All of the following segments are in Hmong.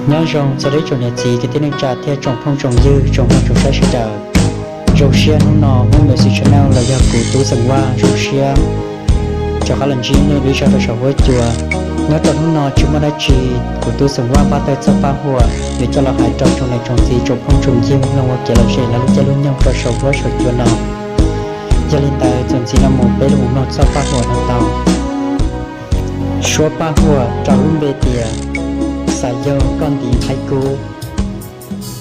Nyob zoo txog ib tsoom niam txiv kwv tij neej tsa thiab tsoom phooj tsoom ywg tsoom mloog tsoom saib sawv daws. Zoo siab hnub no Hmoob Music Channel los yog kuv Tub Xeem Vaj zoo siab rov qab los ntsib nej dua ib zaug rau saum huab cua. Nyob rau hnub no tsis muaj dab tsi, kuv Tub Xeem Vaj npaj tau txoj paj huam yuav coj los hais rau tsoom niam tsoom txiv tsoom phooj tsoom ywg mloog ua kev lom zem lawv lub caij lub nyoog rau saum huab saum cua no. Yog li ntawd txuas ntxiv no mus peb los mloog txoj paj huam no tau. Suab paj huam rau lub npe tias Xav Yaug Koj Ntiv Nplhaib Kub.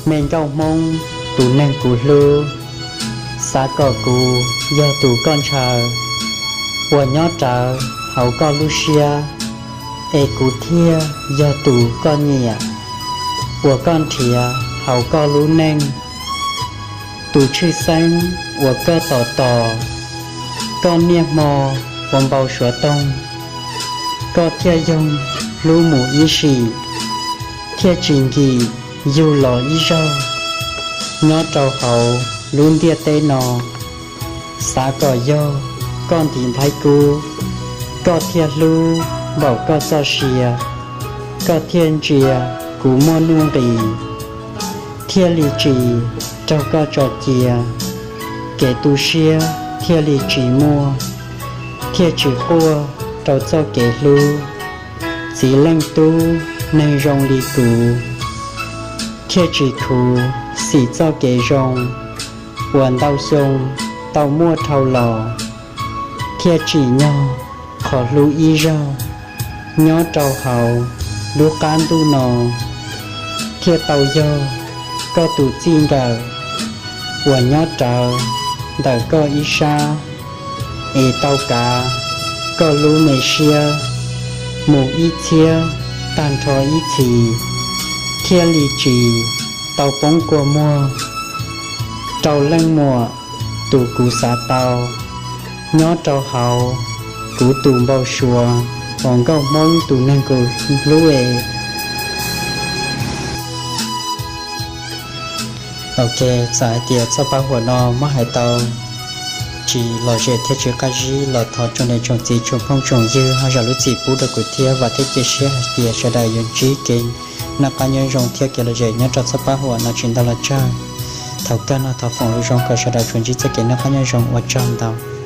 Me nkauj Hmoob tus neeg kuv hlub, xav kom kuv yog tus koj ntshaw, uas nyob rawv hauv koj lub siab, es kuv thiaj yog tus koj nyiam, uas koj nrhiav hauv koj lub neej. Tus tshwj xeeb uas koj tos tos, koj niaj hmo ua npau suav toog, koj thiaj yoog hlub mus ib sim, thiaj tsis nkim yug los ib zaug. Nyob rau hauv lub ntiaj teb no, xav kom yog koj ntiv nplhaib kub, koj thiaj hlub npaum koj txoj sia, koj thiaj ntsia kuv muaj nuj nqis, thiaj li tsis raug koj tso cia, kev tu siab thiaj li tsis muaj, thiaj tsis quaj rau txoj kev hlub. Txiv leej tub neeg zoo li kuv, thiaj tsis khuv xim txoj kev zoo uas ntau xyoo tau muaj dhau los, thiaj tsim nyog qhov hlub ib zaug nyob rau hauv lub qab ntuj no, thiaj tau yog koj tus txij nkawm uas nyob rawv ntawm koj ib sab, es tau kav koj lub me siab mus ib txhiab tag nrho ib txhis, thiaj li tsis tau poob kua muag rau leej muam tus kuv xav tau, nyob rau hauv kuv tus npau suav uas nkauj Hmoob tus neeg kuv hlub es. Ok, txawm hais tias txoj paj huam no muab hais tau tsis lom zem thiab tsis qab zib los thov tsoom niam tsoom txiv tsoom phooj tsoom ywg ho zam lub txim pub rau kuv thiab. Vam thiab cia siab hais tias sawv daws yuav ntsib kev noj qab nyob zoo thiab kev lom zem nyob rau txoj paj huam no tsis ntau los tsawg. Thaum kawg no thov foom lus zoo kom sawv daws tsuas ntsib txoj kev noj qab nyob zoo, ua tsaug ntau.